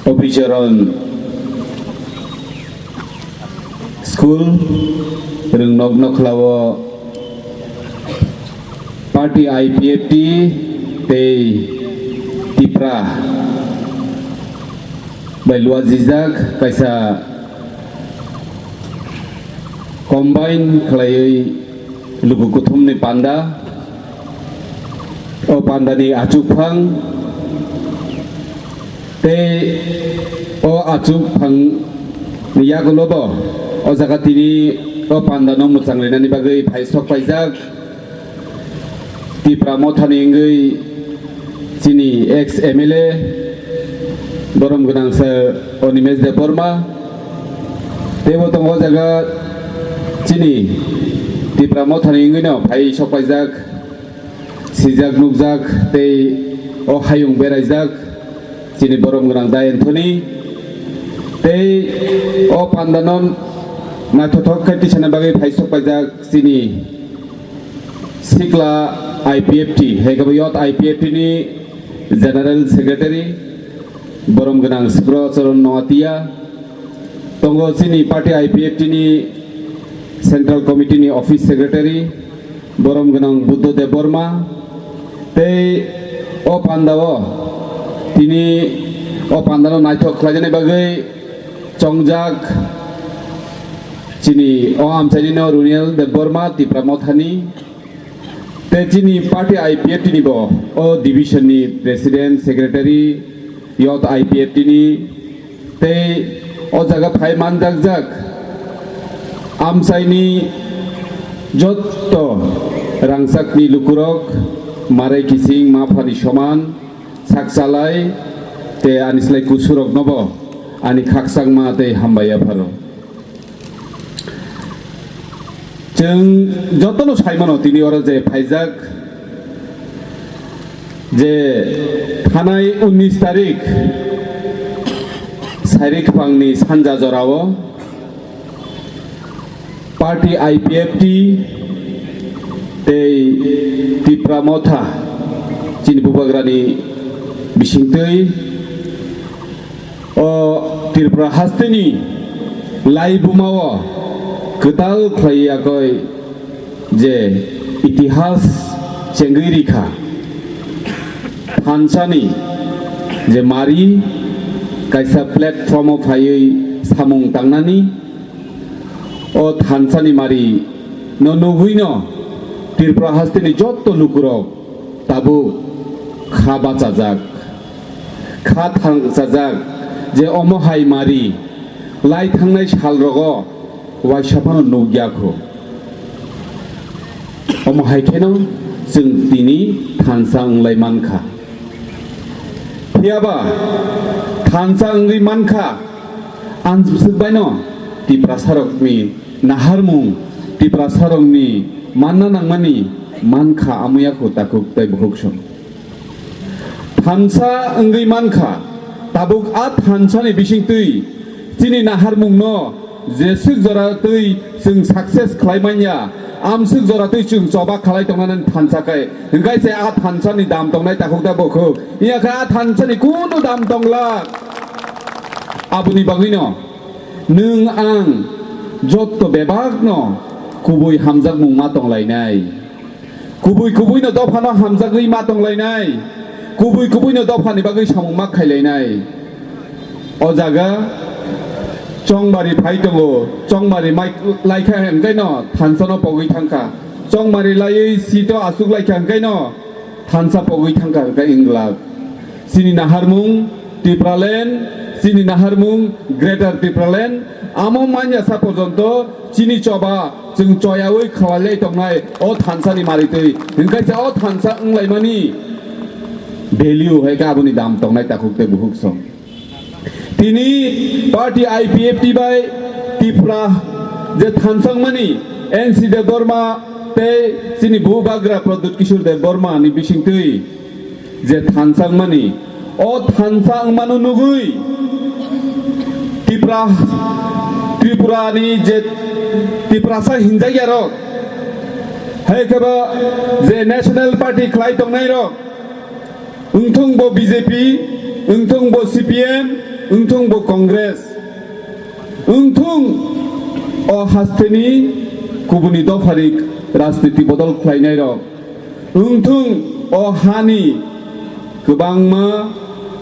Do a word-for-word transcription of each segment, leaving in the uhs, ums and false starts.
Opicharon School, Rwngnok Nokhlao Party I P F T tei Tipra bai luajijak kaisa combine khlaiwi luku kuthumni panda. O pandani achukphang tei o achukphang ni yagulo bo o jaga tini o pandano mwchang rinani bagwi phai sok paijak. Tipra Mothani wngwi chini ex M L A borom gwnang sir Animesh Debbarma teibo tongo o jaga chini Tipra Mothani wngwino phai sok paijak, sijak nukjak tei o hayung beraijak chini borom gwnang Da Anthony tei o pandano naithothok khe tisana bagwi phai sok paijak chini Sikla I P F T, hai khe bo Youth I P F T ni General Secretary, borom gwnang Sukro Charan Noatia, tongo chini party I P F T ni Central Committee ni Office Secretary, borom gwnang Buddha Debbarma, tei o pandao tini o pandano naithok khlainani bagwi chongjak chini o amchaini no Runiel Debbarma, Tipra Mothani, tei chini party I P F T ni bo o division ni president, secretary, youth I P F T ni, tei o jaga phai manjakjak amchaini jotto rangchakni lukurok, marai kising ma phani soman sak chalai tei ani slai kusurok nobo ani khakchangma tei hambai yapharo. Chwng jotono saimano tini oro je phaijak je thanai unnish tarik Sairikphangni sanja jorao party I P F T tei Tipra Motha chini bubagrani bisingtwi o Tripura hasteni laibumao kwtal khlai yakoi je itihas chengwi rikha. Thansani je mari kaisa platform o phaiwi samung tangnani, o thansani mari no nugwino Tripura hasteni jotto lukurok tabuk kha bachajak, kha thangchajak je omo hai mari lai thangnai salrogo waisa phano nukya kho. Omo hai kheno chwng tini thansa wnglai mankha. Phiyaba thansa wngwi mankha, ang swk baino Tiprasarokni naharmung, Tiprasarokni manna nangmani mankha, amuya kho takhuk tei bukhuk song. Thansa wngwi mankha, tabuk a thansani bisingtwi chini naharmungno jeswk jora twi chwng success khlai manya, amswk jora twi chwng choba khlai tongnani thansa khe, hwnkhe se a thansani dam tongnai takhuk da bukhuk? Iya khe a thansani kunu dam tongla. Aboni bagwino nwng ang jotto bebakno kubui hamjakmung ma tonglainai. Kubui kubuino dophano hamjagwi ma tonglainai, kubui kubuino dophani bagwi samung ma khailainai. O jaga chongmari phai tongo, chongmari mai laikha hwnkhaino thansano pogwi thangkha, chongmari laiwi sito asuk laikha hwnkhaino thansa pogwi thangkha hwnkhe wng glak. Chini naharmung Tipraland, chini naharmung Greater Tipraland, amo manya sa porjonto chini choba chwng choyaui khwlailai tongnai o thansani maritwi, hwnkhe se o thansa wnglaimani value hai khe aboni dam tongnai takhuk tei bukhuk song. Tini party I P F T bai Tipra je thansangmani N C Debbarma tei chini bubagra Pradyut Kishore Debbarma ni bisingtwi je thansangmani, o thansa wngmano nugwi Tipra, Tripura ni je Tiprasa hinjakya rok, hai khe bo je National Party khlai tongnai rok, wngthung bo B J P, wngthung bo C P M, wngthung bo Congress, wngthung o hasteni kubuni dophari rajniti bodol khlainairok, wngthung o hani kwbangma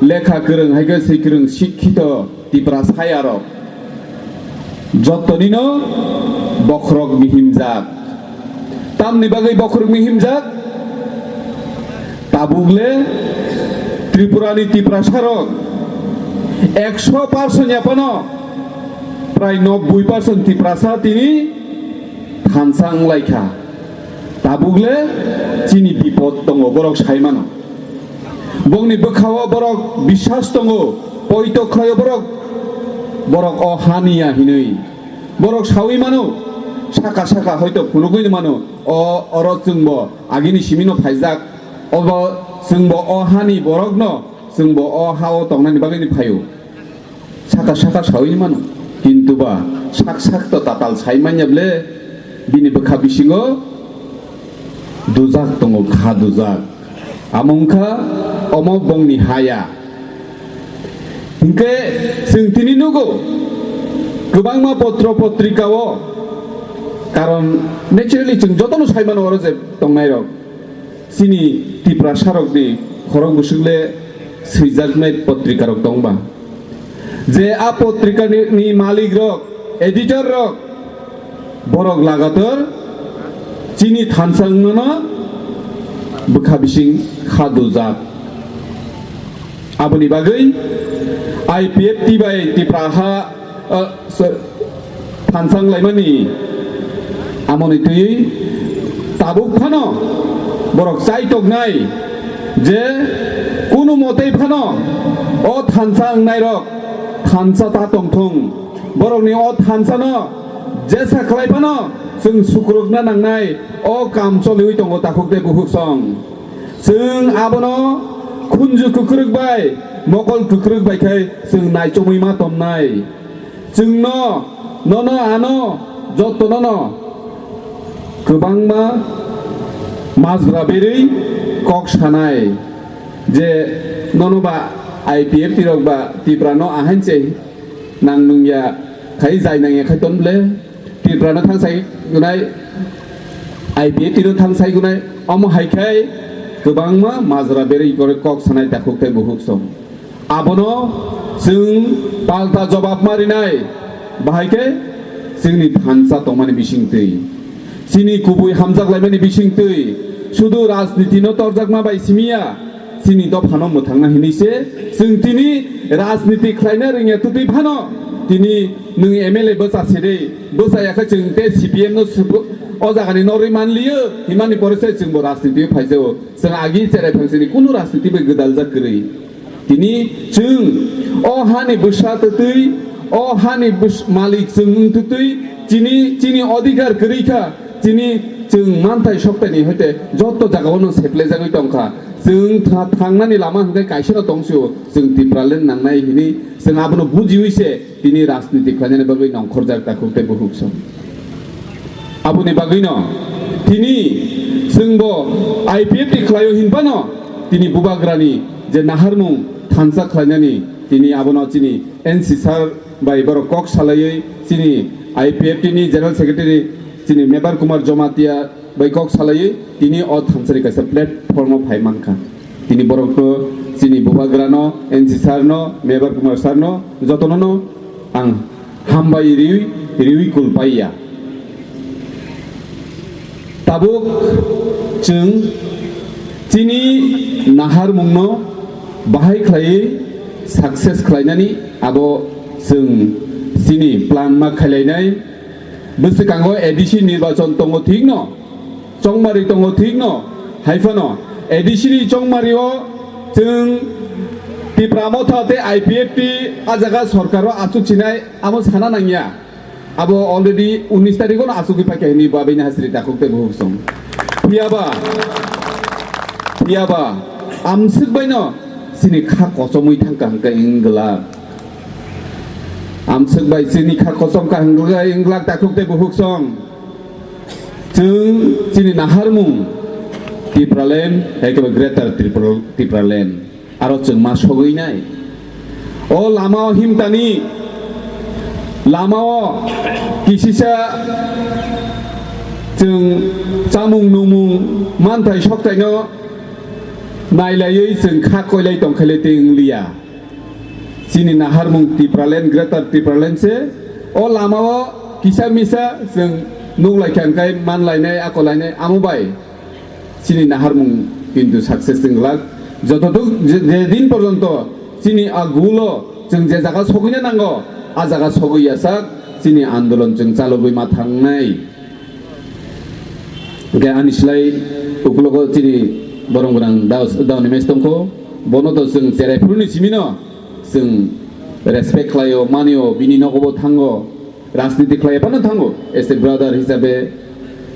lekha kwrwng hai khe swi kwrwng sikhito Tiprasarok, jottonino bokhorok mihimjak. Tamni bagwi bokhorok mihimjak? Tabuk le Tripurani Tiprasarok ekso percent ya phano prai nobboi percent Tiprasa tini thansa wng lai kha. Tabuk le chini bipod tongo, borok sai mano. Bongni bwkhao borok biswas tongo, poito khlaio borok, borok o hani ya hinwi. Borok saui mano, saka saka hoito phunugwi mano, o oro chwngbo agini simino phaijak, obo chwngbo o hani borokno, chwngbo o hao tongnani bagwini phaio. Saka saka saui mano, kintu ba sak sak to tatal sai manya ble, bini bwkha bisingo dujak tongo, kha dujak. Amo wngkha omo bongni haya. Hinkhe chwng tini nugo kwbangma potro potrikao, karon naturally chwng jotono sai mano oro je tongnairok. Chini Tiprasarokni khorok bwswk le swijaknai potrikarok tongba? Je a potrikani, ni malikrok, editorrok, borok lagator chini thansa wngmano bwkha bising kha dujak. Aboni bagwi I P F T bai Tipra ha, uh, so, thansa wnglaimani amoni twi tabuk phano borok chai toknai je kunu motei phano o thansa wngnairok thansa ta tongthung, borokni o thansano jesa khlai phano chwng sukrukna nangnai, o kam choliwi tongo takhuk tei bukhuk song. Chwng abono khunju kwkrwk bai, mokol kwkrwk bai khai chwng naichomwi ma tongmnai. Chwngno, nono ano, jottono no kwbangma majra berwi kok sanai je nono ba I P F T rok ba Tiprano ahainse nang nungya khai jai nangya khai ton ble. Tiprano thangsai gunai, I P F T no thangsai gunai, omo hai khai kwbangma majra berwi kore kok sanai takhuk tei bukhuk song. Abono chwng palta jobab ma rinai, bahai khe chwngni thansa tongmani bising twi, chini kubui hamjak laimani bising twi, sudu rajniti no torjakma bai simiya, chini dophano mwthangna hinwi se chwng tini rajniti khlaina rwngya twtwi phano tini nwng M L A bwsa siri, bwsa ya khe chwng tei C P M no subu-, o jagani norwi manliyo, himani pore se chwngbo rajniti phaijao. Chwng agi cherai phangsini kunu rajniti bai gwdaljak kwrwi. Tini chwng o hani bwsa twtwi, o hani bwsa malik chwng wng twtwi, chini, chini odhikar kwrwi kha, chini chwng manthai soktaini hoite joto jagao no seplejagwi tongkha. Chwng tha-, thangnani lama hwnkhe kaisano tongsio, chwng Tipraland nangnai hini chwng abono bujiwi se tini rajniti khlainani bagwi nongkhorjak takhuk tei bukhuk song. Aboni bagwino tini chwngbo I P F T khlaio hinphano tini bubagrani je naharmung thansa khlainani tini abono chini N C sir bai borok kok salaiwi chini I P F T ni General Secretary chini Mebar Kumar Jamatia bai kok salaiwi tini o thansani kaisa platform o phai mankha. Tini borokno chini bubagrano, N C sir no, Mebar Kumar sir no, jotono no ang hambai riwi, riwi kulpaiya. Tabuk chwng chini naharmungno bahai khlaiwi success khlainani abo chwng chini plan ma khailainai. Bwswkango A D C nirbachon tongo thikno, chongmari tongo thikno, haiphano A D C ni chongmario chwng Tipra Motha tei I P F T a jaga sorkaro achuk sinai amo sana nangya. Abo already unis tarikh ono achugwi paikha hini babaini hasri takhuk tei buhuk song. Phiyaba, phiyaba, amswk baino chini kha kochomwi thangkha hwnkhe wng glak. Amswk bai chini kha kochom kha hwnkhe wng glak takhuk tei buhuk song. Chwng chini naharmung Tipraland, hai khe Greater Tripura, Tipraland. Aro chwng ma sogwi nai. O lama o himtani, lama o kisisa chwng chamung nungmung manthai sokthai no nailaiwi chwng kha koilai tongkhailai tei wngliya. Chini naharmung Tipraland, Greater Tipraland se. O lama o kisa misa chwng nunglaikha hwnkhe manlainai, akolainai amo bai chini naharmung kintu success wng glak. Jototuk je, je din porjonto chini a goal o chwng je jaga sogwina nango, a jaga sogwi yasak chini andolon chwng chalogwi ma thangnai. Hwnkhe ani slai ukulogo chini borong gwnang Daus-, Dauni Mes tongkho, bono to chwng cherai phuruni simino chwng respect khlaio, manio, bini nogobo thango. Rajniti khlai phano thango, as a brother hisabe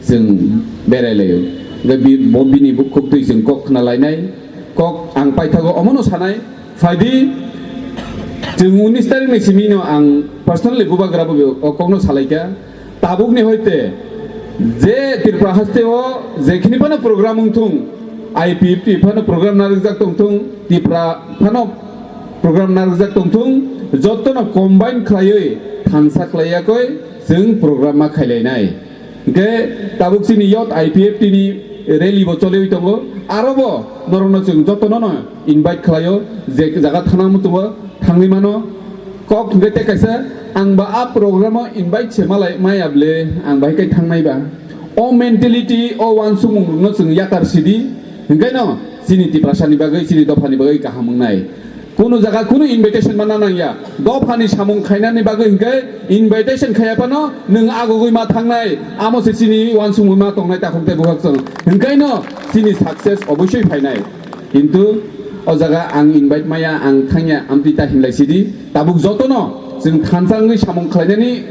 chwng berai laio. Hwnkhe bi-, bo bini bukhuk twi chwng kok khna lainai, kok ang paithago omono sanai, phaidi chwng unis tarikh ni simino ang personally bubagra bo o kokno salaikha. Tabukni hoite je Tripura haste o jekhini phano program wngthung, I P F T phano program narwkjak tongthung, Tripura phano program narwkjak tongthung, jottono combine khlaiwi thansa khlaiyakoi chwng program ma khailainai. Hwnkhe tabuk chini youth I P F T ni rally bo choliwi tongo, aro bo norokno chwng jottono no invite khlaio, je jaga thana muchungo thangwi mano. Kok hwnkhe tei kaisa, ang ba a program o invite se malai maya ble, ang bahai kai thangnai ba. O mentality, o uansukmung rokno chwng yakar sidi, hwnkhe no chini Tiprasa ni bagwi, chini dopha ni bagwi kaham wngnai. Kunu jaga kunu invitation manna nangya. Dophani samung khainani bagwi hwnkhe invitation khaiya phano nwng agugwi ma thangnai. Amo se chini uansukmung ma tongnai takhuk tei bukhuk chwng. Hwnkhe no chini success obosoi phainai. Kintu o jaga ang invite maya, ang thangya, amtwi ta hinlai sidi. Tabuk jotono chwng thansa wngwi samung khlainani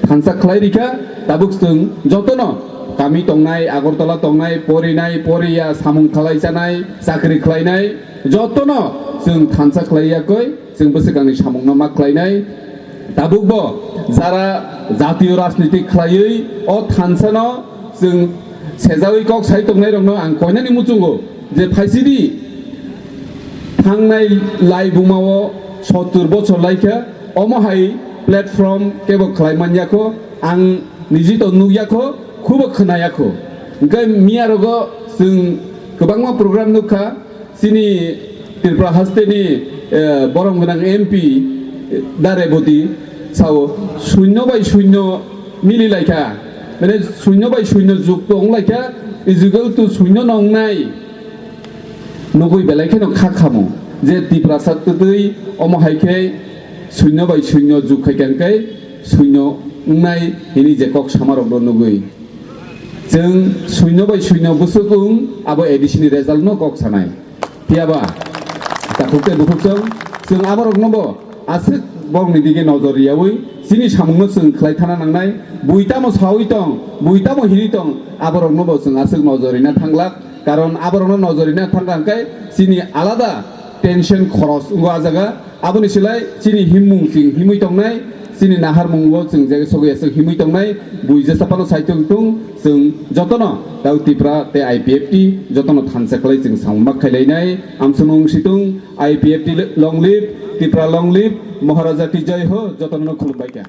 thansa khlai rikha. Tabuk chwng jotono kami tongnai, Agartala tongnai, porinai, poriya, samung khlai chanai, chakri khlainai, jotono chwng thansa khlai yakoi, chwng bwswkangni samungno ma khlainai. Tabukbo jara jatiyo rajniti khlaiwi o thansano chwng sejawi kok sai tongnairokno ang koinani muchungo je phaisidi thangnai lai bumao sottur bochor laikha, omo hai platform kebo khlai manyakho, ang niji to nukyakho, khubo khwnayakho. Hwnkhe miyarogo chwng kwbangma program nukha, chini Tripura hasteni, eh, borom gwnang M P, eh, Dareboti sao, sunyo bai sunyo mili laikha, mane sunyo bai sunyo juk tong laikha, is equal to sunyo nongnai. Nugui belai kheno kha khamu je Tiprasa twtwi omo hai khe sunyo bai sunyo juk khai khe hwnkhe sunyo wngnai hini je kok samarokno nugui. Chwng sunyo bai sunyo bwswk wng abo A D C ni result no kok sanai. Phiya ba, takhuk tei bukhuk chwng, chwng aborokno bo aswk borokni dige nojor riyawi chini samungno chwng khlai thana nangnai. Bui tamo sawi tong, bui tamo hini tong, aborokno bo chwng aswk nojor rina thanglak. Karon aborokno nojor rina thangkha hwnkhe chini alada tension khoros wngo a jaga. Aboni silai chini himmung chwng himwi tongnai, chini naharmungo chwng je sogwi aswk himwi tongnai, bui jesa phano sai tong tung, chwng jotono tau Tipra tei I P F T jotono thansa khlai chwng samung ma khailainai. Amsonung situng, I P F T long live, Tipra long live, Maharaja ki jai ho, jotono khulumbai kha.